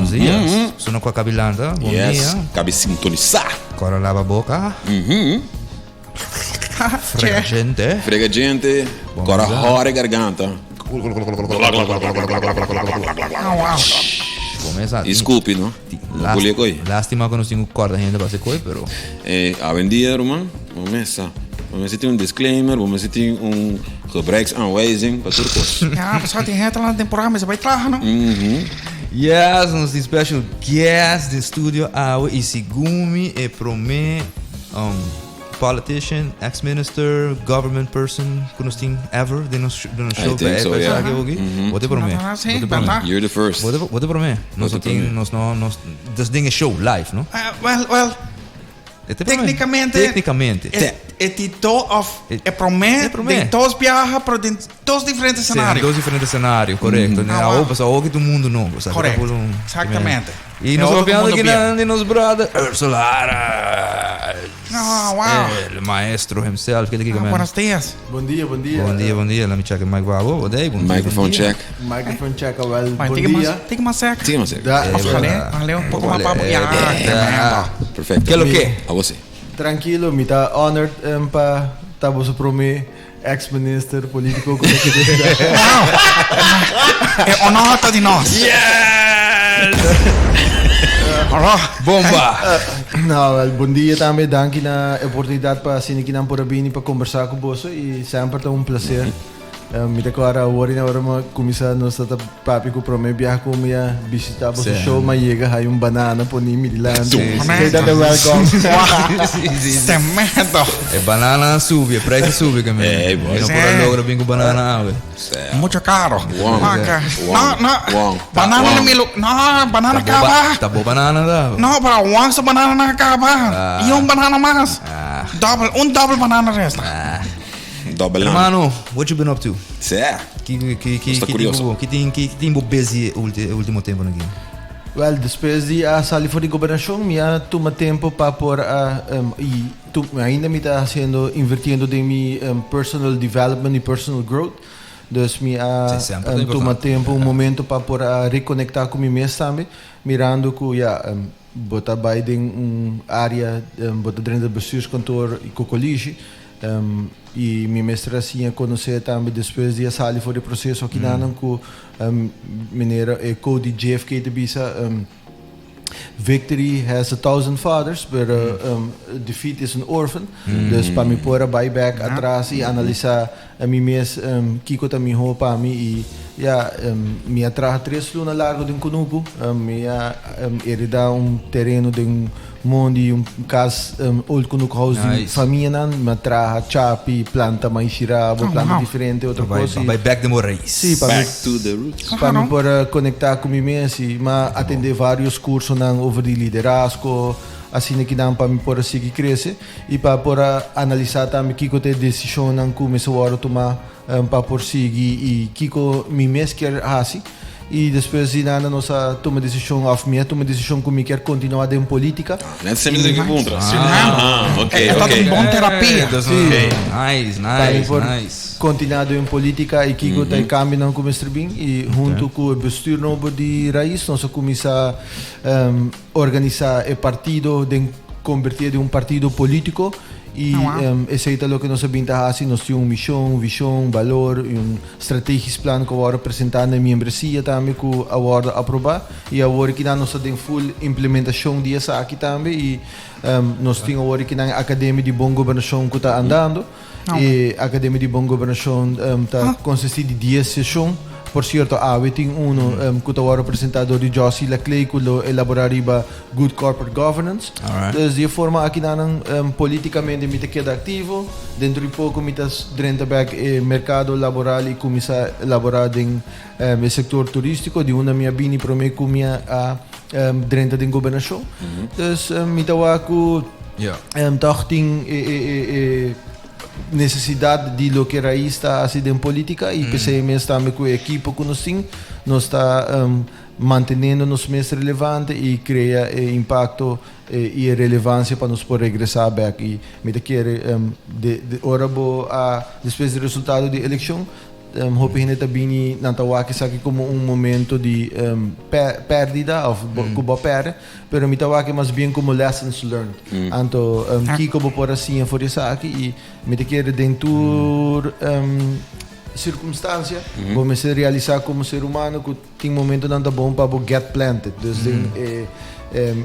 Buenos dias. Suna cu a cabilanta. Bon Yes, dia. cabe sintonisa. Cora laba boca. Frega gente. Frega gente, Bon cora dia. hora e garganta. Comeza. Y scupi, no? No puli coi. Lástima cu nos tin cu corta hende pa haci coi, pero. Awendia, ruman, bo mesa. Bo mester tin un disclaimer, bo mester tin un gebruiksaanwijzing pa tur cos. Ja, pasobra tin hende na temporada mester bai traha, no? Yes, nos tin special guest den studio awe y segun mi e prome politician, ex-minister, government person ku nos tin ever den nos den nos I show. think so, yeah. Bo te prome. Ah, sí, Bo te prome. berdad. You're the first. Bo te prome. Nos Bo no te tin, prome. nos no, nos, dus den e show live, no? Ah, well, well, E te prome. Técnicamente- Técnicamente. E tito of E- e prome e prome. den dos biaha, pero den dos diferente Sí, scenario. dos diferente scenario, correcto. Ah, Awo, wow. paso awo ki ta un mundo nobo, sa? Correcto. Ki ta un- Exactamente. Y E nos otro papiando mundo aki bien. na di nos brother Ursula Lara. Ah, wow. El maestro himself. Ke ta Ah, man? buenos dias. Bon dia, bon dia. Bon dia, bon dia. Let me check el mic babo. Bon dia, bon dia. Microphone bon dia. check. Microphone check, wel. Bueno, Bon take más, dia. take más cerca. Sigue más cerca. Da- Of Eh, jale, verdad. jale un poco más Vale, pa. Ya, eh, tremendo. Perfecto. Ke lo ke? Abo si. Tranquilo, mi ta honored pa ta boso prome ex-minister politico cu ta keda. Wow. E honor ta di nos. Yes! Oro. Bomba! No, wel, bon dia tambe. Danki na e oportunidad pa asina ki nan por a bini pa combersa cu boso y semper ta un placer. Mi ta kòrda awor i ora mi a kuminsá nos ta ta papia ku promé biaha ku mi a bishitá boso show mi a yega haña un banana poni mi dilanti. Sí, sí. Ta welkom. Sí, sí. Tremendo. E banana a subi, e prijs a subi ke mi. Ey, boy. Mi no por a logra bin ku banana awe. Mucho caro. Wong. Ok. Wong. No, no. Wong. Banana Wong. na mi lu- No, banana Ta bo ba- kaba. Ta bo banana da. No, pero one su banana na kaba. Ah. Y un banana mas. Ah. Double, un double banana resta. Ah. Double lamb. Hermano, what you been up to? Sè. Ki ki ki Nos ta ki curioso. tin bo ki tin ki tin bo busy ulti ultimo tempo aki? Wel, despues di a sali for di gobernacion mi a tuma tempo pa por a y tu ainda mi ta haciendo invirtiendo den mi personal development y personal growth. Dus mi a Sí, semper ta tuma importante. tempo un momento pa por a reconecta cu mi mes tambe, mirando cu ya Bo ta bai den un área, bo ta drenta bestuurskantoor i kokolishi, i mi mester a siña konosé tambe despues di a sali for di e proseso akinanan ku manera e quote di JFK ta bisa, Victory has a thousand fathers, pero defeat is an orphan. Dus pa mi por a bai bek atras i analisá mi mes kiko ta mihó pa mi i ya mi a traha tres luna largo den kunuku. Mi a heredá un tereno den mondi, un kas old kunuku house di famianan. Mi a traha chapi, planta maishirabo, planta diferente otro kos. Bai bek den bo rais. Sí, pa mi Back to the roots. pa mi por a konektá ku mi mes i mi a atendé vários kursonan over di liderazgo, asina kinan pa mi por a sigui krese. I pa por a analisá tambe kiko ta e desishonnan ku mester wòrdu tumá pa por sigui i kiko mi mes kier hasi. I despues di nada nos a tuma desishon òf mi a tuma desishon ku mi kier kontinuá den polítika. Net esei mi ta tin ku puntra. Ah, ok, E ta ok. un bon terapia. Sí. Nice, Pa mi nice, por nice. kontinuá den polítika i kiko ta e kambionan ku mester bin. I huntu ku e bestuur nobo di Raiz nos a kuminsá Organisá e partido den konvertié den un partido polítiko i esei ta loke nos a bin ta hasi. Nos tin un mishon, vishon, balor i un strategisch plan ku a wòrdu presentá na e miembresia tambe ku a wòrdu aprobá i awor kinan nos ta den full implementashon di esaki tambe i nos tin awor kinan e Akademia di Bon Gobernashon ku ta andando. E Akademia di Bon Gobernashon ta konsistí di dies seshon. Por sierto, awe tin uno ku ta wòrdu presentá dor di Jossy Laclay ku lo elaborá riba Good Corporate Governance. Dus di e forma akinanan polítikamente mi ta keda aktivo. Dentro di poko mi ta drenta bèk e merkado laboral i kuminsá laborá den e sektor turístiko di unda mi a bini promé ku mi a drenta den gobernashon. Dus mi ta wak ku Tòg tin e nesesidat di loke Raiz ta hasi den politika i p'esei mes tambe ku e ekipo ku nos tin nos ta manteniendo nos mes relevante i krea e impakto i e relevansia pa nos por regresá bèk. I mi ta kere ora bo a despues di resultado di elekshon. Hopi hende ta bini nan ta wak esaki como un momento di pérdida of cu bo a perde, pero mi ta wak mas bien como lessons learned. Anto kico bo por a siña for di esaki y mi ta kere den tur circunstancia bo mester realisa como ser humano cu tin momentonan ta bon pa bo get planted. Dus den e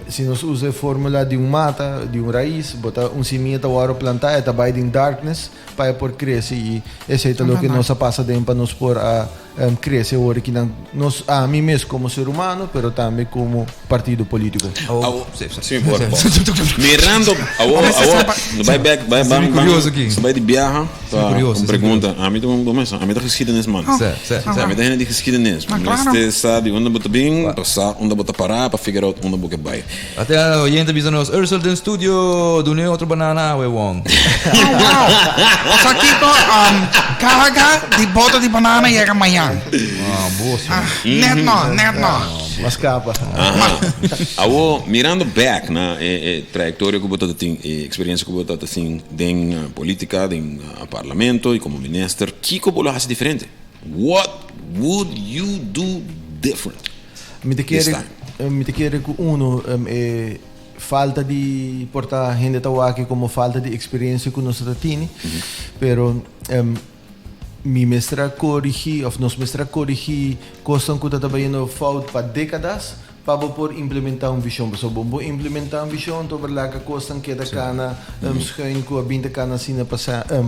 si nos usa e formula di un mata, di un rais, bo ta un simia ta wòrdu plantá, e ta bai den darkness pa e por krese i esei ta loke nos a pasa den pa nos por a krese awor aki nan nos ami mes komo ser humano pero tambe komo partido polítiko. Awo, si mi por Mirando awo awo no bai bek bai bai bai di biaha pa un pregunta ami ta un ami ta geschiedenis man ami ta hende di geschiedenis mester sa di unda bo ta bin pa sa unda bo ta para pa figure out unda bo ke bai. Ate oyente bisa nos Ursel den studio dune otro banana awe wong. Oh wow Osa kiko carga di boto di banana yega mañan. Ah bos. Net no net no. Mas capa. Aha. Awo mirando back na e e trayectoria cu bo ta tin e experiencia cu bo ta tin den politica den parlamento y como minister kico bo lo haci diferente? What would you do different? Mi ta kere, mi ta kere ku uno e falta di por ta hende ta wak komo falta di eksperensia ku nos ta tini, pero mi mester a korigí òf nos mester a korigí kosnan ku ta ta bayendo fout pa dékadas pa bo por implementá un vishon. Pasobra bo bo implementá un vishon ta oberlaka kosnan keda kana schuin ku a bin ta kana asina pa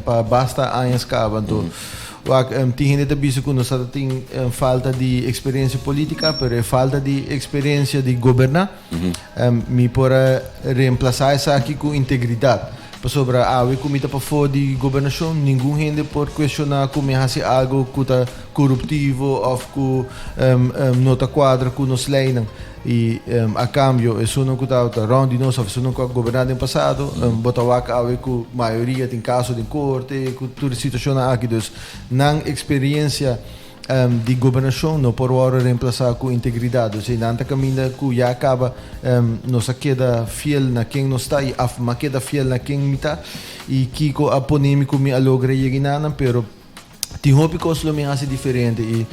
pa basta añas kaba. Anto Wak, tin hende ta bisa ku nos ta tin falta di eksperensia politika, pero e falta di eksperensia di goberná, mi por a reemplasá esaki ku integridat. Pasobra awe ku mi ta pafó di gobernashon, ningun hende por kuestioná ku mi a hasi algu ku ta koruptivo òf ku no ta kuadra ku nos leinan. I a kambio, esunnan ku tabata rònt di nos òf esunnan ku a goberná den pasado, bo ta wak awe ku mayoria tin kaso den korte, ku tur e situashonnan aki. Dus nan eksperiensia di gobernashon no por wòrdu remplasá ku integridat. Dus einan ta kaminda ku ya kaba nos a keda fiel na ken nos ta i af mi a keda fiel na ken mi ta i kiko a pone mi ku mi a logra yega enanan, pero. Tin hopi kos lo mi hasi diferente i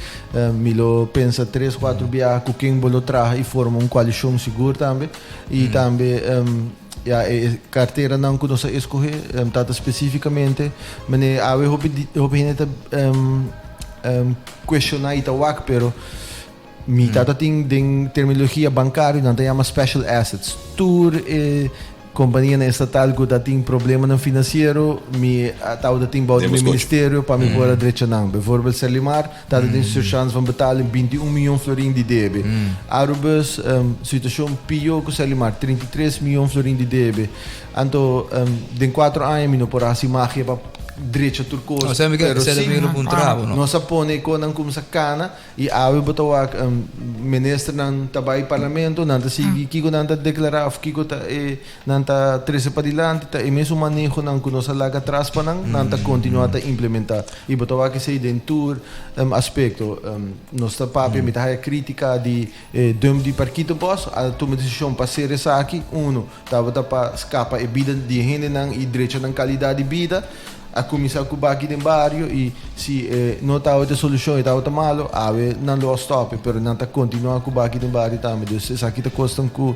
mi lo pensa tres kuatro biaha ku ken bo lo traha i forma un koalishon sigur tambe. I tambe ya e karteranan ku nos a eskohe ta ta spesifikamente manera awe hopi hopi hende ta kuestioná i ta wak pero mi tata tin den terminologia bankario nan ta yama special assets tur e Kompanianan estatal ku ta tin problemanan finansiero, mi a tabata tin bou di mi ministerio pa mi por a drecha nan. Bijvoorbeeld Serlimar tabata tin surchance van betaling 21 miyon florin di debe. Arubus, situashon pio ku Serlimar, 33 miyon florin di debe. Anto den kuatro aña mi no por a hasi magia pa drecha tur kos, pero si nos a pone e konan kumsa kana. I awe bo ta wak ministernan ta bai parlamento, nan ta sigui kiko nan ta deklará òf kiko ta e nan ta trese padilanti, ta e mesun manehonan ku nos a laga atras pa nan, nan ta kontinuá ta implementá. I bo ta wak esei den tur aspekto. Nos ta papia, mi ta haya krítika di e dump di Parkietenbos, a tuma desishon pa ser esaki, uno, tabata pa skapa e bida di e hendenan i drecha nan kalidat di bida. A kuminsá ku baki den bario i si e no tabata e solushon e tabata malo, awe nan lo a stòp e, pero nan ta kontinuá ku baki den bario tambe. Dus esaki ta kosnan ku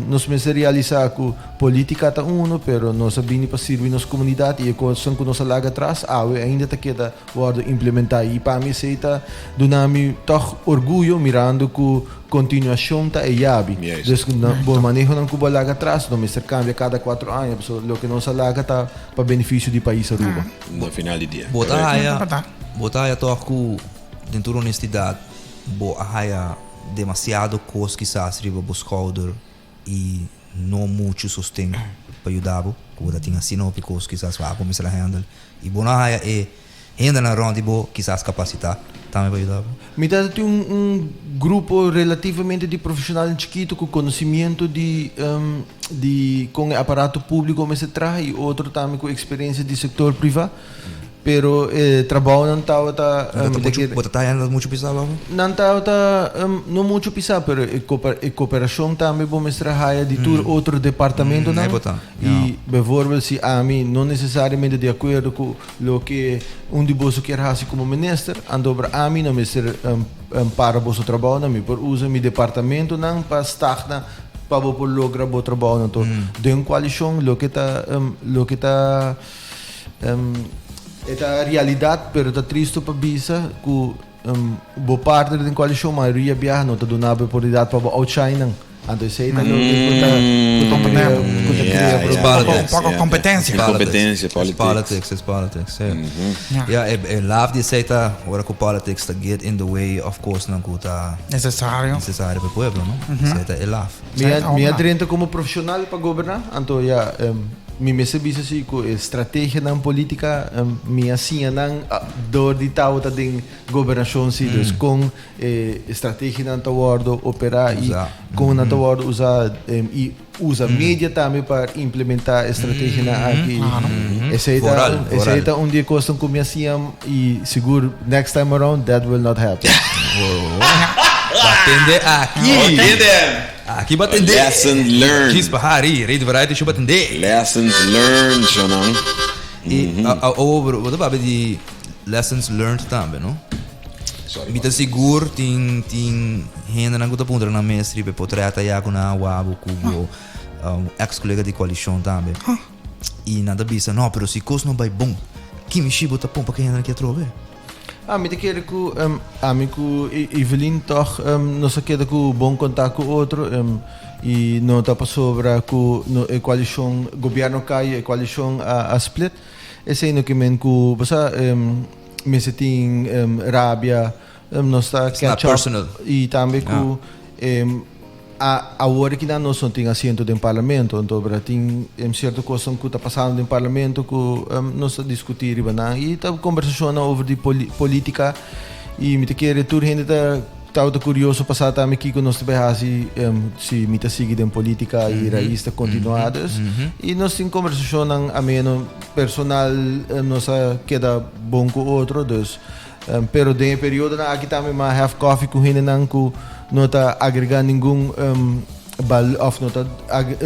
nos mester realisá ku polítika ta uno, pero nos a bini pa sirbi nos komunidat i e kosnan ku nos a laga atras awe ainda ta keda wòrdu implementá. I pa mi esei ta duna mi tòg orguyo mirando ku Kontinuashon ta e yabi. Dus bo manehonan ku bo a laga atras no mester kambia kada kuatro aña pasobra loke nos a laga ta pa benefisio di pais Aruba. Na final di dia. Bo ta haya bo ta haya tòg ku den tur honestidat bo a haya demasiado kos kisas riba bo skouder i no muchu sosten pa yuda bo ku bo ta tin asina hopi kos kisas ku a kuminsá handle i bo no a haya e Hendenan rond di bo kisas kapasitá tambe pa yuda bo. Mi ta tin un grupo relativamente di profesionalnan chikitu ku konosimiento di di kon e aparato públiko mester traha i otro tambe ku eksperensia di sektor privá. Pero e trabounan tabata. Nan ta muchu, bo ta taya nan ta muchu pisá babo? Nan tabata no muchu pisá, pero e e koperashon tambe bo mester a haya di tur otro departamentonan. Ei bo ta, I bijvoorbeeld si ami no nesesariamente di akuerdo ku loke un di boso kier hasi komo minister, anto ora ami no mester para boso trabounan, mi por usa mi departamentonan pa stagna pa bo por logra bo trabounan. Anto den un koalishon loke ta loke ta. E ta realidad, pero ta tristo pa bisa cu bo partner den coalicion mayoria biaha no ta duna bo oportunidad pa bo outshine nan. Anto esey ta loke cu ta cu ta crea cu ta crea problema. Un poco competencia. Competencia, politics. Politics, it's politics, ja. Ja, e laf di esey ta ora cu politics ta get in the way of cosnan cu ta Necesario. necesario pa e pueblo, no? Esey ta e laf. Mi a drenta como profesional pa goberna, anto ja, Mi mester bisa si ku e strategianan politica mi a siña nan dor di tabata den gobernashon si. Dus kon e strategianan ta wordo opera i kon nan ta wordo usa i usa media tambe pa implementa e strategianan aki. Esei ta esei ta un di e kosnan ku mi a siña i sigur next time around that will not happen. Batende aki. Aki ba tende. Lesson learned. Chispa hari, Radio Variety Show ba tende. Lessons learned, shonan. I awor bo ta papia di lessons learned tambe, no? Sorry. Mi ta sigur tin tin hendenan ku ta puntra nan mes riba e potret aya ku nan a wak bo ku bo ex kolega di koalishon tambe. I nan ta bisa, no, pero si kos no bai bon, kimishi bo ta pon pa ke hendenan ke atrobe? Ah, mi ta kere ku ami ku Evelyn tòg nos a keda ku bon kontak ku otro i no ta pasobra ku e koalishon, gobièrnu kai, e koalishon a split. Esei no ke men ku bo sa mester tin rabia, nos ta catch up i tambe ku A awor aki nan nos no tin asiento den parlamento, anto bra tin cierto cosnan cu ta pasando den parlamento cu nos ta discuti riba nan y ta conversacionnan over di politica y mi ta kere tur hende ta tabata curioso pa sa tambe kico nos ta bay haci si mi ta sigui den politica y Raiz ta continua dus y nos tin conversacionnan ameno personal nos a keda bon cu otro dus Pero den e periodonan aki tambe mi a have coffee cu hendenan cu no ta agrega ningun bal of no ta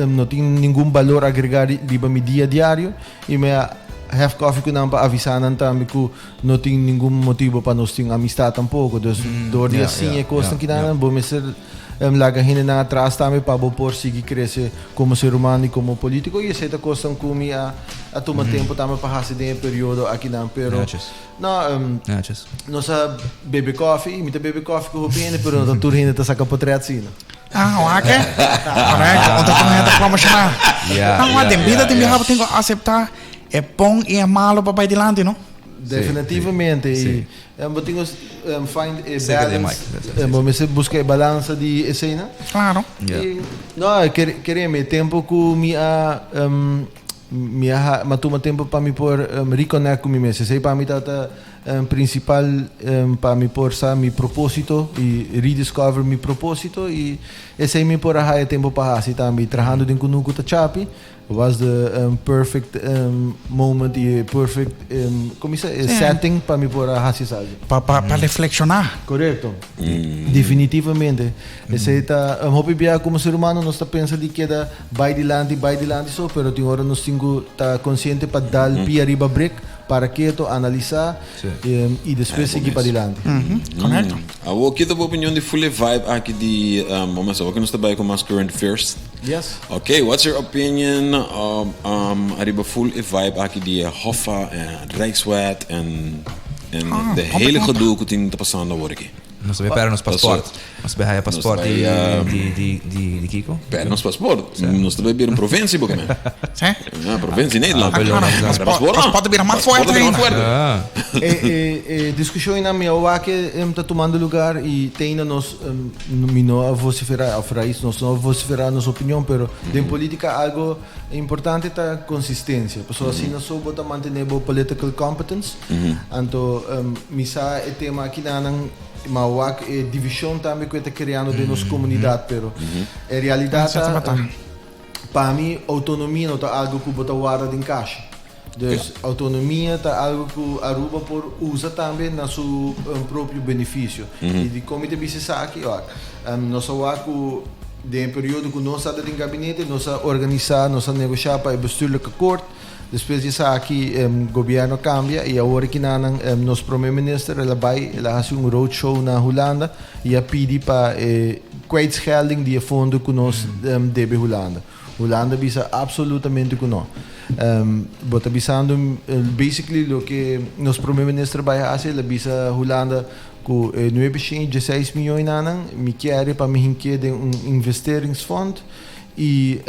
no tin ningun balor agrega riba mi dia diario y mi a have coffee cu nan pa avisa nan tambe cu no tin ningun motibo pa nos tin amistad tampoco. Dus door di a siña e cosnan kinan bo mester laga hendenan atras tambe pa bo por sigui crece como ser humano y como politico y esey ta cosnan cu mi a tuma tempo tambe pa haci den e periodo akinan pero No, um, Netjes. nos a bebe koffie. Mi ta bebe koffie ku hopi hende, pero no ta tur hende ta saka potret si, no. Ah, wak, eh? Correcto. Onta tur hende ta promocioná. Ja, No, maar ja, den ja, bida tin ja. biaha bo tin ku aseptá e bon i e malo pa bai dilanti, no? Definitivamente. Sí. I um, bo tin ku um, find e Zeker de balance. mic. Um, bo mester buska e balansa di esei, no? Claro. Ja. I, no, kere, kereme, tempo ku mi a um, Mi a ha, mi a tuma tempu pa mi por reconnect ku mi mes. Esei pa mi tabata principal pa mi por sa mi propósito i rediscover mi propósito i esei mi por a haya tempu pa hasi tambe. Trahando den kunuku ta chapi was the perfect moment i e perfect komo bisa e setting pa mi por a hasi esaki. Pa pa pa reflekshoná. Korekto. Definitivamente. Esei ta hopi bia komo ser humano nos ta pensa di keda Bai dilanti, bai dilanti so, pero tin ora nos tin ku ta konsiente pa dal pia riba brek, para keto, analisá i despues sigui pa dilanti. Korekto. Awor, ki ta bo opinion di full e vibe aki di, bo mester awor ku nos ta bai ku mas current affairs? Yes. Ok, what's your opinion ariba full e vibe aki di e Hoffa en Rijkswet en de hele gedoe ku tin ta pasando awor aki? Nos ta bay perde nos paspoort. Nos ta bay haya paspoort di, di, di, di, di Kiko? Perde nos paspoort. Nos ta bay bira un provincie bo keme. Sí. Ja, provincie Nederland. Ah, claro. Paspoort, paspoort, paspoort ta bira mas fuerte ainda. Ah. E, e, e discusion ina mi a wak ta tomando lugar y te ainda nos mi no a vocifera of Raiz nos no a vocifera nos opinion pero den politica algo importante ta consistencia. Pasobra asina so bo ta mantene bo political competence. Anto mi sa e tema aki nan ma wak e divishon tambe ku e ta kreando den nos komunidat pero e realidat ta pa mi outonomia no ta algu ku bo ta warda den kashi. Dus autonomia ta algo ku Aruba por usa tambe na su propio benefisio. I dikon mi ta bisa esaki? Wak, nos a wak ku den e periodo ku nos tabata den gabinete nos a organisá, nos a negoshá pa e bestuurlijk akkoord. Despues di esaki gobierno a kambia i awor kinanan nos prome minister el a bai, el a hasi un roadshow na Hulanda i a pidi pa e kwijtschelding di e fondo ku nos debe Hulanda. Hulanda bisa absolutamente ku no. Bo ta bisando basically loke nos prome minister bai hasi, el a bisa Hulanda ku e nuebe shen i dieseis miyonanan mi kere pa mi hink'é den un investeringsfond i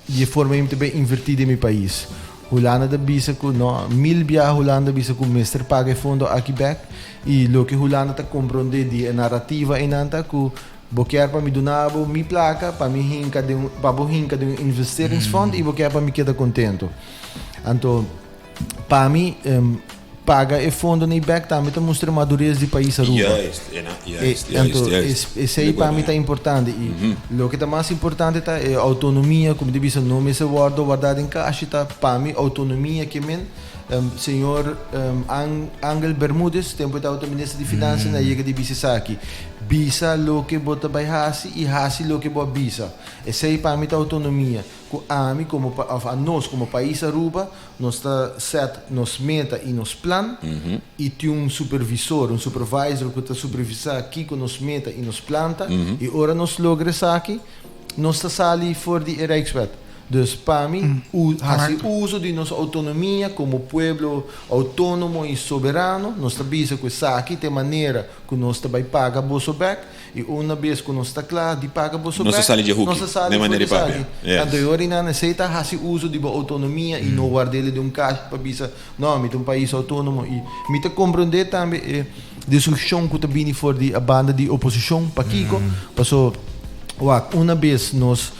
di e forma ei mi ta bai invertí den mi pais. Hulanda ta bisa ku no, mil biaha Hulanda bisa ku mester paga e fondo aki bek i loke Hulanda ta komprondé di e narativa einan ta ku Bo kier pa mi duna bo mi plaka pa mi hinka den un, pa bo hinka den un investeringsfond i bo kier pa mi keda kontento. Anto, pa mi, paga e fondonan ei bek tambe ta mustra madurez di pais Aruba. Juist, e na, juist, juist, Anto, juist. esei pa mi ta importante. I loke ta mas importante ta e autonomia, ku mi ta bisa no mester wòrdu wardá den kashi, ta pa mi autonomia ke men. Señor Angel Bermudez, tempu e tabata minister di Finansia, na yega di bisa esaki, Bisa loke bo ta bai hasi i hasi loke bo a bisa. Esei pa mi ta autonomia. Ku ami komo òf anos komo pais Aruba nos ta sèt nos meta i nos plan i tin un supervisor, un supervisor ku ta supervisá kiko nos meta i nos plan ta i ora nos logra esaki nos ta sali for di e Rijkswet. Dus pa mi hasi uso di nos autonomia komo pueblo outónomo i soberano nos ta bisa ku esaki ta e manera Ku nos ta bai paga boso bek, i una bes ku nos ta kla di paga boso Nos ta bek, sali dje nos huki, ta sali den for manera di di papia. esaki. Yes. Anto e ora einan esei ta hasi uso di bo outonomia i no ward'el den un kashi pa bisa, No, mi ta un pais outónomo. I mi ta komprondé tambe e diskushon ku ta bini for di a banda di oposishon. Pakiko? Paso, wak, una bes nos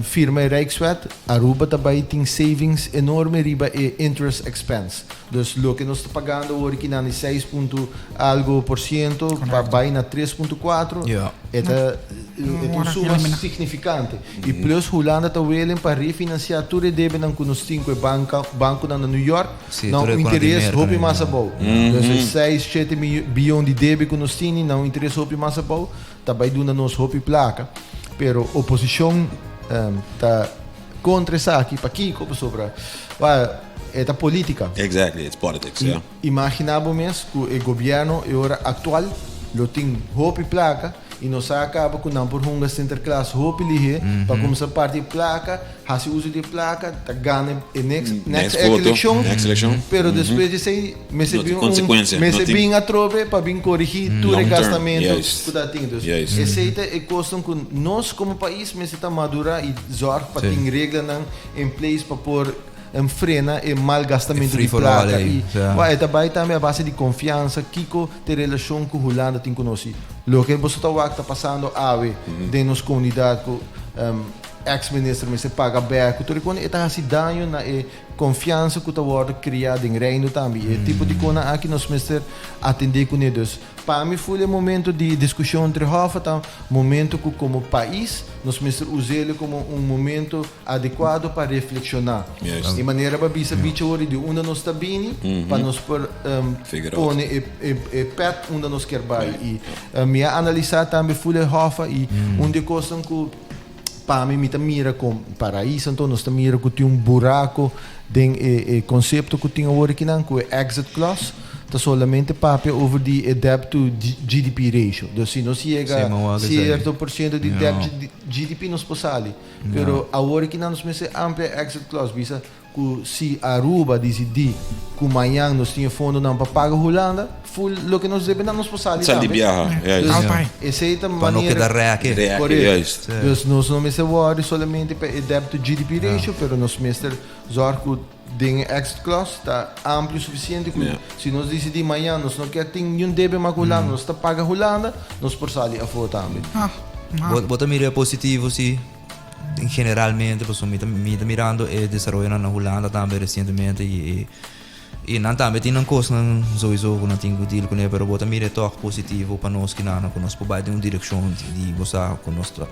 firma e Rijkswet, Aruba ta bai tin savings enorme riba e interest expense. Dus loke nos ta pagando awor aki nan di seis punto algo por ciento pa bai na tres punto cuatro, e ta e ta un suma significante. Y plus Hulanda ta willing pa refinancia tur e debenan cu nos tin cu e banca banconan na New York na un interes hopi mas abou. Dus e seis, shete biyon di debe cu nos tini na un interes hopi mas abou ta bai duna nos hopi placa. Pero oposicion ta contra esaki. Pakico? Pasobra. E ta politica. Exactly, it's politics, yeah. Imagina bo mes cu e gobierno e ora actual lo tin hopi placa y nos a caba cu nan por hunga Sinterklaas hopi lihe pa cuminsa parti e placa, haci uso di e placa, ta gana e next Next voto, eleccion, next eleccion. pero despues di esey mester No tin bin un consecuencia, no mester tin bin atrobe pa bin corigi tur e Long term, gastamento juist, cu ta tin. Dus juist. esey ta e cosnan cu nos como pais mester ta madura y zorg pa Sí. tin reglanan in place pa por frena e malgastamentu E free di for all plaka ei, i ja. wak e ta bai tambe a base di konfiansa kiko ta e relashon ku Hulanda tin ku nos i loke boso ta wak ta pasando awe den nos komunidat ku eks minister mester paga bek ku tur e kos e ta hasi daño na e konfiansa ku ta wòrdu kriá den Reino tambe i e tipo di kosnan aki nos mester atendé kuné dus Pa mi ful e momento di diskushon entre hòf ta momento ku komo pais nos mester us'el komo un momento adekuado pa reflekshoná. Juist. E manera pa bisa bichi ori di unda nos ta bini pa nos por Figure out. pone e e e pèt unda nos kier bai. I mi a analisá tambe ful e hòf i un di e kosnan ku pa mi mi ta mira kon pa rais anto nos ta mira ku tin un burako den e e konsepto ku tin awor akinan ku e exit clause ta solamente papia over di e debt to GDP ratio. Dus si nos yega Sí, mi wak esei. sierto por siento di Ja. debt GDP nos por sali. Pero awor akinan nos mester amplia e exit clause bisa Ku si Aruba disidí ku mañan nos tin e fondonan pa paga Hulanda, ful loke nos debe nan nos por sali Sali tambe. biaha, juist. Dus Alpai. esei ta Pa no manera. keda rèke. Rèke, Correct. juist. Dus nos no mester wòrdu solamente pa e debt to GDP ratio, pero nos mester zòrg ku den e exit clause ta amplio sufisiente ku Ja. si nos disidí mañan nos no kier tin niun debe mas ku Hulanda, nos ta paga Hulanda, nos por sali afó tambe. Ah, ah. Bo, bo ta mira positivo si. Generalmente pasobra mi ta mi ta mirando e desaroyonan na Hulanda tambe resientemente i i nan tambe tin nan kosnan souiso ku nan tin ku deal kuné pero bo ta mira e tòg positivo pa nos kinanan ku nos por bai den un direkshon di bo sa ku nos ta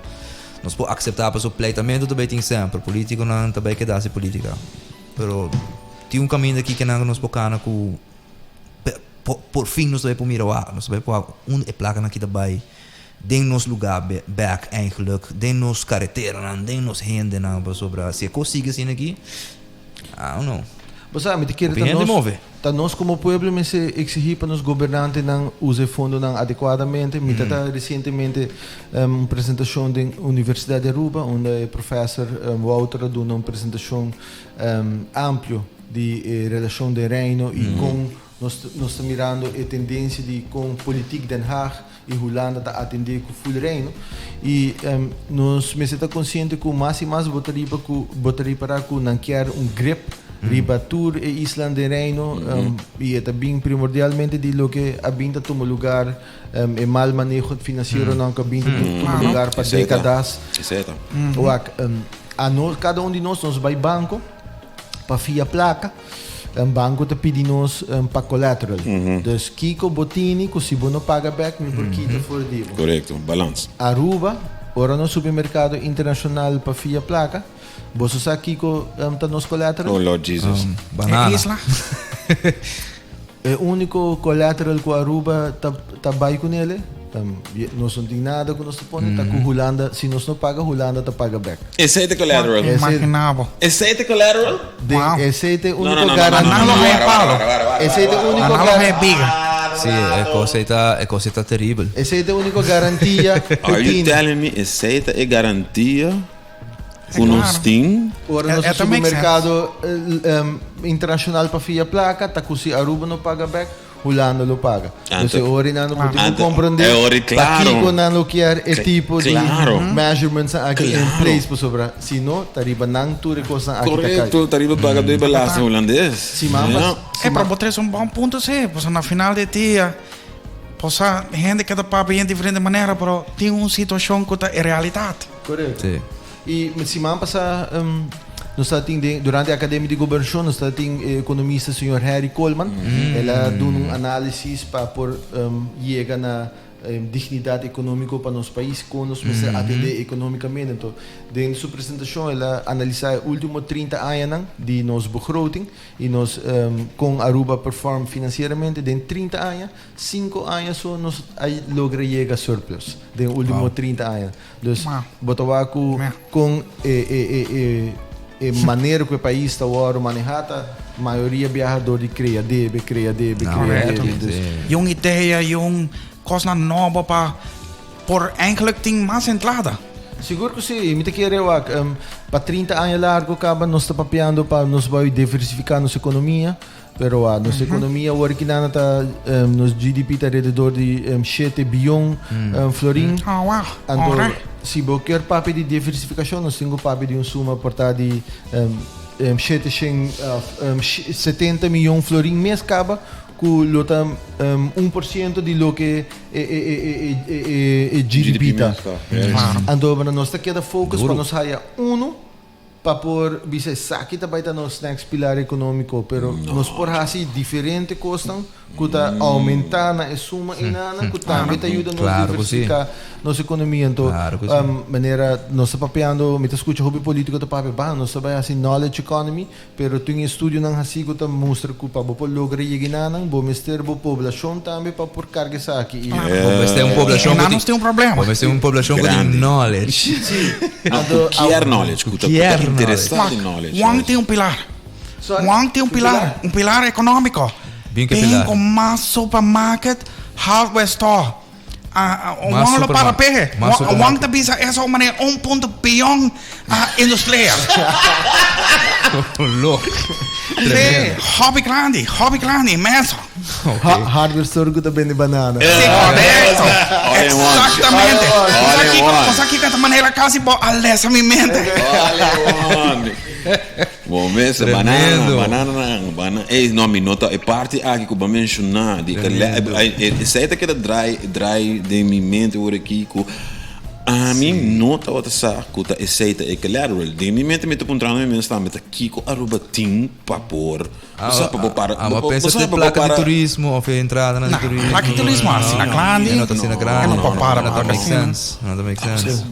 nos por akseptá pasobra pleitamentu ta bai tin semper politikonan ta bai keda hasi politika pero. Tin un kaminda aki ke nan nos por kana ku por fin nos ta bai por mira wak, nos ta bai por wak unda e plakanan aki ta bai den nos lugá bek eigenlijk, den nos kareteranan, den nos hendenan, pasobra si e kos sigui asina aki, I don't know. Bo sa, mi ta kere ta nos, ta nos komo pueblo mester eksigí pa nos gobernantenan usa e fondonan adekuadamente. Mi ta ta resientemente un presentashon den Universidat di Aruba unda e profèser Wouter a duna un presentashon amplio di e relashon den Reino i kon nos nos ta mirando e tendensia di kon politiek Den Haag i Hulanda ta atendé ku ful Reino. I nos mester ta konsiente ku mas i mas bo ta riba ku bo ta ripará ku nan kier un grip riba tur e islan den Reino i e ta bin primordialmente di loke a bin ta tuma lugar e mal maneho finansieronan ku a bin ta tuma lugar pa dékadas. Wak. Anos, kada un di nos, nos bai banko pa fia plaka. En banko ta pidi nos pa collateral. Dus kiko bo tini ku si bo no paga bek mi por kita for di bo. Korekto, balans. Aruba, ora nos subi merkado internashonal pa fia plaka, boso sa kiko ta nos collateral? Oh Lord Jesus. Banana. E isla. E úniko collateral ku Aruba ta ta bai kunele, nos no tin nada ku nos ta pone, ta ku Hulanda, si nos no paga, Hulanda ta paga bek. Esei ta collateral? Imagina bo. Esei ta collateral? Den Wow. esei ta e No, úniko no, no, no, no, garantia. no, no, Nan lo haya palo. Esei ta e úniko Nan lo haya biga. Sí, e kos ei ta, e kos ei ta teribel. Esei ta e úniko garantia ku Are you tin. telling me esei ta e garantia? Ku nos tin. Ora nos a subi merkado internashonal pa fia plaka, ta ku si Aruba no paga bek, Hulanda lo paga. Dus e ora nan lo por tin ku komprondé pakiko nan lo kier e tipo di measurements aki in place, pasobra si no ta riba nan tur e kosnan aki ta kai. Korekto, ta riba paga dor e belasting hulandes. Siman pas. E pero bo trese un bon punto si, pasobra na final di dia por sa hende ke ta papia den diferente manera, pero tin un situashon ku ta e realidat. Correcto. Sí. Y siman pasa nos ta tin den durante Academia di Gobernacion nos ta tin e economista señor Harry Koolman. El a duna un análisis pa por yega na dignidad economico pa nos pais, con nos mester atende economicamente. Enton, den su presentacion el a analisa e ultimo 30 añanan di nos begroting y nos con Aruba perform financieramente den 30 aña. Cinco aña so nos a logra yega surplus den ultimo 30 aña. Dus bo ta wak ku kon e e e e e manera ku e pais ta wòrdu manehá ta mayoria biaha dor di krea debe, krea debe, krea debe. Dus. I un idea i un kosnan nobo pa por eigenlijk tin mas entrada. Sigur ku si. Mi ta kere wak pa 30 aña largo kaba nos ta papiando pa nos bai diversifiká nos ekonomia. Pero a nos economia awor ki nana ta nos GDP ta alrededor di shete biyon florin. Oh wow. Anto si bo kier papia di diversificacion nos tin ku papia di un suma por ta di shete shen 70 miyon florin mes kaba ku lo ta 1% di loke e GDP ta. Anto nos ta keda focus pa nos haya uno Pa por bisa esaki ta bai ta nos next pilar economico, pero nos por haci diferente cosnan cu ta aumenta na e suma enanan cu tambe ta yuda nos diversifica nos economia. Anto, manera nos ta papiando, mi ta scucha hopi politico ta papia, bah, nos ta bai haci knowledge economy, pero tin estudionan haci cu ta mustra cu pa bo por logra yega enanan, bo mester bo poblacion tambe pa por carga esaki. Y Bo mester un poblacion cu tin, tin un problema. Bo mester un poblacion cu tin knowledge. No, ku kier knowledge, ku ta interesá den knowledge. Juan tin un pilar. Juan tin un pilar, un pilar ekonómiko. Bin ke pilar? Bin ku mas supermarket, hardware store. Juan lo para pehe. Juan ta bisa eso un manera un punto biyon industria. Lo. Sí, hobby grandi, hobby grandi, inmenso. Hardware store ku ta bende banana. Sí, korekto. Eksaktamente. Cosa kiko ta manera kasi bo a lesa mi mente. Bo mes banana, banana nan, banana. Ey, no, mi no ta e parti aki ku bo a menshoná di esei ta keda draai, draai den mi mente ora aki ku ami no tabata sa ku ta esei ta e collateral. Den mi mente mi ta puntrando mi mes tambe ta kiko Aruba tin pa por Ah, ah, ah, bo pensa te placa di turismo of e entrada na di turismo. Placa di turismo asina grandi. No ta asina grandi. No por para No ta make sense. No ta make sense.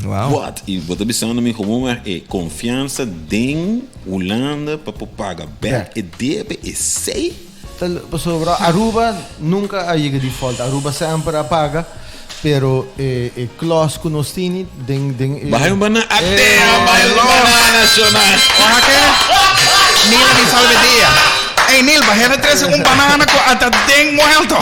Wow. What? I bo ta bisando mi gewoon e konfiansa den Hulanda pa por paga bek e debe esei? Pasobra Aruba nunca a yega default. Aruba semper a paga, pero e e clause cu nos tini den den e. Baha un banana. Atea, baha un banana shona. Oha ke Neil mi salve dia. Ey Neil, baha e trece un banana cu a ta den muerto.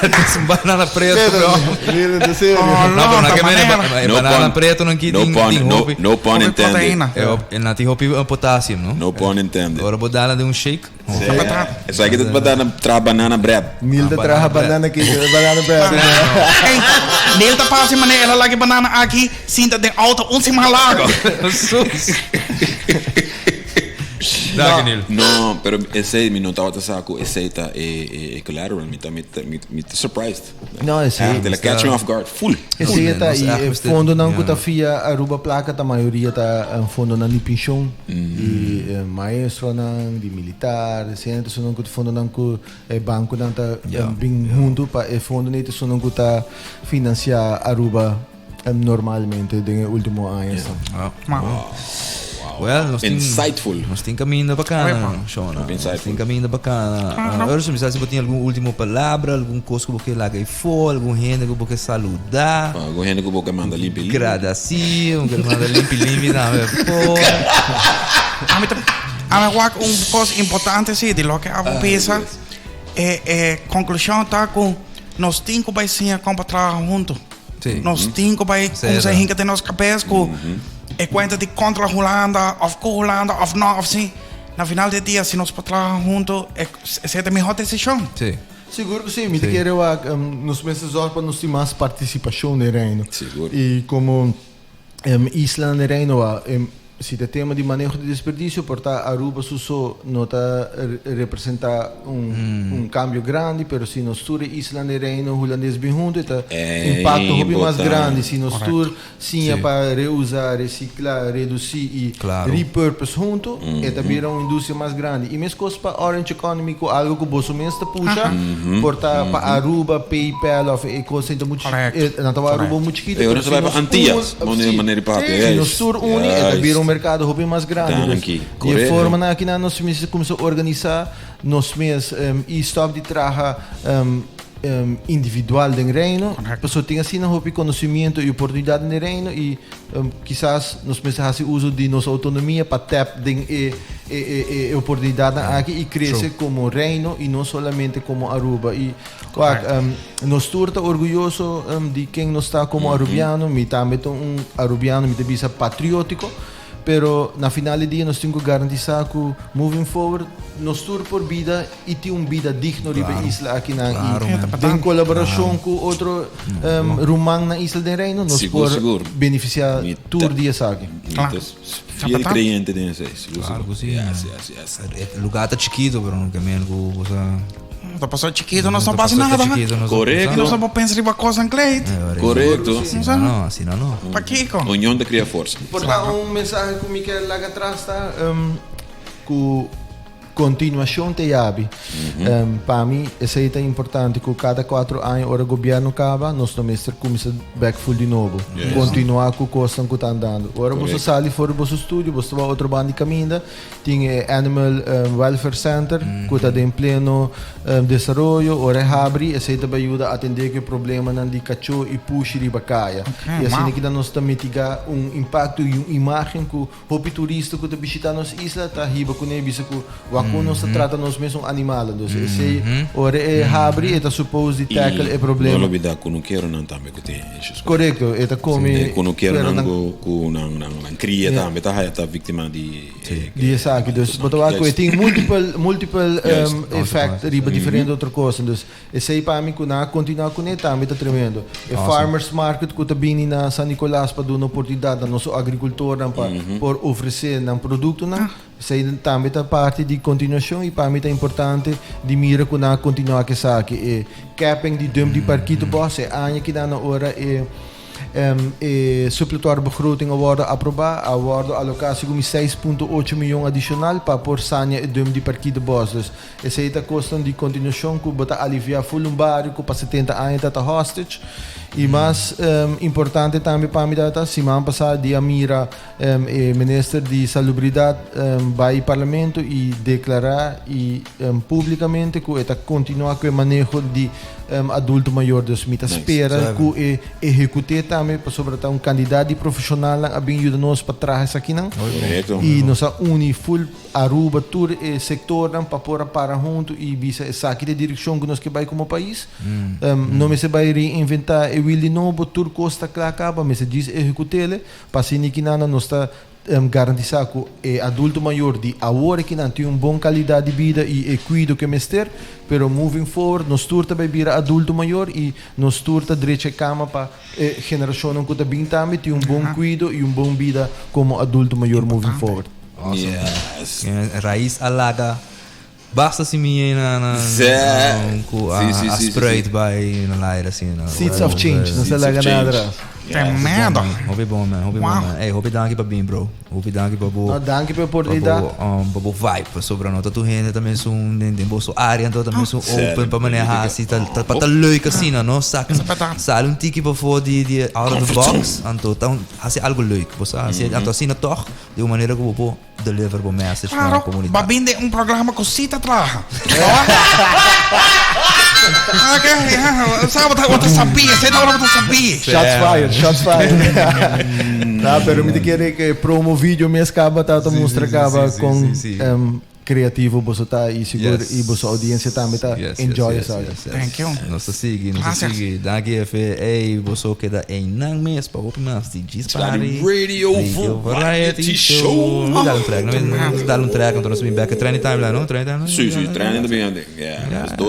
Es un banana preto, bro. Neil ta serio. Oh, No, pero na ta ke mene, manera. e banana preto nan ki no tin pun, tin no, hopi. no pun Hopi intended. proteína. E hop- e na tin hopi potassium, no? No pun intended. Ora bo dala den un shake. Esaki ta banana traha banana bread. Neil ta traha banana cake, banana bread. Hey, Neil ta pasa manera el a laga e banana aki sinta den auto un siman largo. Sus. Danki Neil. No, pero esey mi no tabata sa cu esey ta e e collateral. Mi ta mi ta mi ta surprised. No, esey. Te la catch me off guard. Full. Esey ta Nos y echt e mester- fondonan cu ja. ta fia Aruba placa ta mayoria ta fondonan di pensioen. Di maestronan, di militar, esey ta esunnan cu fondonan cu e banconan ta bin hunto pa e fondonan ta esunnan cu ta financia Aruba normalmente den e ultimo añasnan. Well, nos tin, Insightful. nos tin caminda bacana, Shona. Nos tin caminda bacana. Urso, mi sa si bo tin algun ultimo palabra, algun cos cu bo ke laga eyfo, algun hende cu bo ke saluda. Algun hende cu bo ke manda limpi limpi. Gradasi, bo ke manda limpi limpi tambe afo. Ami ta, ami wak un cos importante si di loke abo bisa. E, e conclusion ta cu nos tin cu bay siña con pa traha hunto. Sí. Nos tin ku bai kumsa hinka den nos kabes ku e kuenta di kontra Hulanda of ku Hulanda of no of si. Na final di dia si nos por traha huntu esei ta e mihó desishon. Sí. Sigur ku si. Mi ta kere wak nos mester zorg pa nos tin mas partisipashon den Reino. Sigur. I komo islanan den Reino wak Si ta tema di maneho di desperdicio por ta Aruba su so no ta representa un cambio grandi pero si nos tur e islanan den Reino Hulandes bin hunto e ta impacto hopi mas grandi si nos tur siña pa reusa, recicla, reduci y repurpose hunto e ta bira un industria mas grandi y mescos pa Orange Economy cu algo cu boso mes ta pusha por ta pa Aruba, Paypal of e cos ta mucho nan ta wak Aruba mucho chikito pero si nos tur Si nos tur uni e ta bira un merkado hopi mas grandi. Dus di e formanan akinan nos mester kuminsá organisá nos mes i stòp di traha individual den Reino. Pasobra tin asina hopi konosimiento i oportunidat den e Reino i kisas nos mester hasi uso di nos outonomia pa tèp den e e oportunidatnan aki i krese komo Reino i no solamente komo Aruba. I wak, Nos tur ta orguyoso di ken nos ta komo Arubiano. Mi tambe ta un Arubiano, mi ta bisa patriótiko. Pero na final di dia nos tin ku garantisá ku moving forward nos tur por bida i tin un bida digno riba e isla akinan. I den kolaborashon ku otro ruman na Isla den Reino nos por benefisiá tur di esaki. Mi ta fiel kreyente den esei. Sigur sigur. Yes, yes, yes. E lugar ta chikito pero no ke men ku bo sa. Ta pasó chikito nos no pasa nada. Korekto. Nos no por pensa riba kosnan kleed. Korekto. Asina no, asina no. Pakiko? Union ta kria forsa. Por ta un mensahe ku mi ke laga atras ta ku kontinuashon ta yabi. Pa mi esei ta importante ku kada kuatro aña ora gobièrnu kaba nos no mester kuminsá bèk ful di nobo. Kontinuá ku kosnan ku ta andando. Ora boso sali for di boso studio boso ta bai otro banda di kaminda. Tin e Animal Welfare Center ku ta den pleno desaroyo. Ora e habri, esei ta bai yuda atendé ku e problemanan di kachó i pushi riba kaya. I asina ki nos ta mitigá un impakto i un imágen ku hopi turista ku ta bishitá nos isla ta hiba kuné bisa ku wak kon nos ta trata nos mesun animalnan. Dus esei ora e habri e ta supos di tackle e problema. I no lubidá kunukeronan tambe ku tin issues. Korekto, e ta kome. E kunukeronan ku nan kria tambe ta haya ta víktima di. Di esaki. Dus bo ta wak ku e tin multiple, multiple effect riba diferente otro kosnan. Dus esei pa mi ku nan a kontinuá kuné tambe ta tremendo. E farmers market ku ta bini na San Nicolas pa duna oportunidat na nos agrikultornan pa por ofresé nan produktonan, esei tambe ta parti di kontinuashon i pa mi ta importante di mira ku nan a kontinuá ku esaki. E capping di dump di parkitobos e aña kinan na ora e. E suppletoire begroting a wordo aproba, a wordo aloca segun mi seis punto ocho miyon adicional pa por sania e dump di Parkieterbos. Dus esey ta cosnan di continuacion cu bo ta alivia full un bario cu pa setenta aña ta ta hostage. Y mas importante tambe pa mi ta siman pasa di a mira e minister di Salubridad bay parlamento y declara y publicamente cu e ta continua cu e maneho di adulto mayor. Dus mi ta spera cu e ehecute tambe pasobra ta un cantidad di profesionalnan a bin yuda nos pa traha esakinan. Y nos a uni full Aruba tur e sectornan pa por a para hunto y bisa esaki ta e direccion cu nos ke bay como pais. No mester bay reinventa e wiel di nobo, tur cos ta cla caba, mester djis ehecutele pa asina kinan nos ta garantisa cu e adulto mayor di awor kinan tin un bon calidad di bida y e cuido cu e mester, pero moving forward nos tur ta bay bira adulto mayor y nos tur ta drecha e cama pa e generacionnan cu ta bin tambe tin un bon cuido y un bon bida como adulto mayor moving forward. Awesome. Yes. Raiz a laga basta simia na na cu a a spreid bay na laira asina. Seeds of change, no sa laga nada atras. Tremendo. Hopi bon man, hopi bon man. Ey, hopi danki pa bin bro. Hopi danki pa bo. No, danki pa e oportunidad. Pa bo vibe, pasobra no ta tur hende ta mesun den den boso area anto ta mesun open pa maneha hasi ta pa ta leuk asina no. Sa sali un tiki pafó di di out of the box anto ta hasi algo leuk. Bo sa hasi anto asina tog Di un manera ku bo por deliver bo message na Claro, komunidat. ba bin den un programa ku sí ta traha. Ok, ja, sa bo ta bo ta sabí, esei ta ora bo ta sabí. Shots fired, shots fired. No, pero mi ta kere ke promo video mes kaba ta ta mustra kaba kon Creativo boso ta y sigur y boso audiencia tambe ta enjoy esaki. Thank you. Nos ta sigui, nos ta sigui. Danki jefe. Ey, boso keda eynan mes pa hopi mas di Djis Party Radio Variety Show. Mi dal un track, no? Mi dal un track, anto nos bin back. Trending timeline, no? Trending timeline? Si, si, trending ta bin ande. Yeah, dos.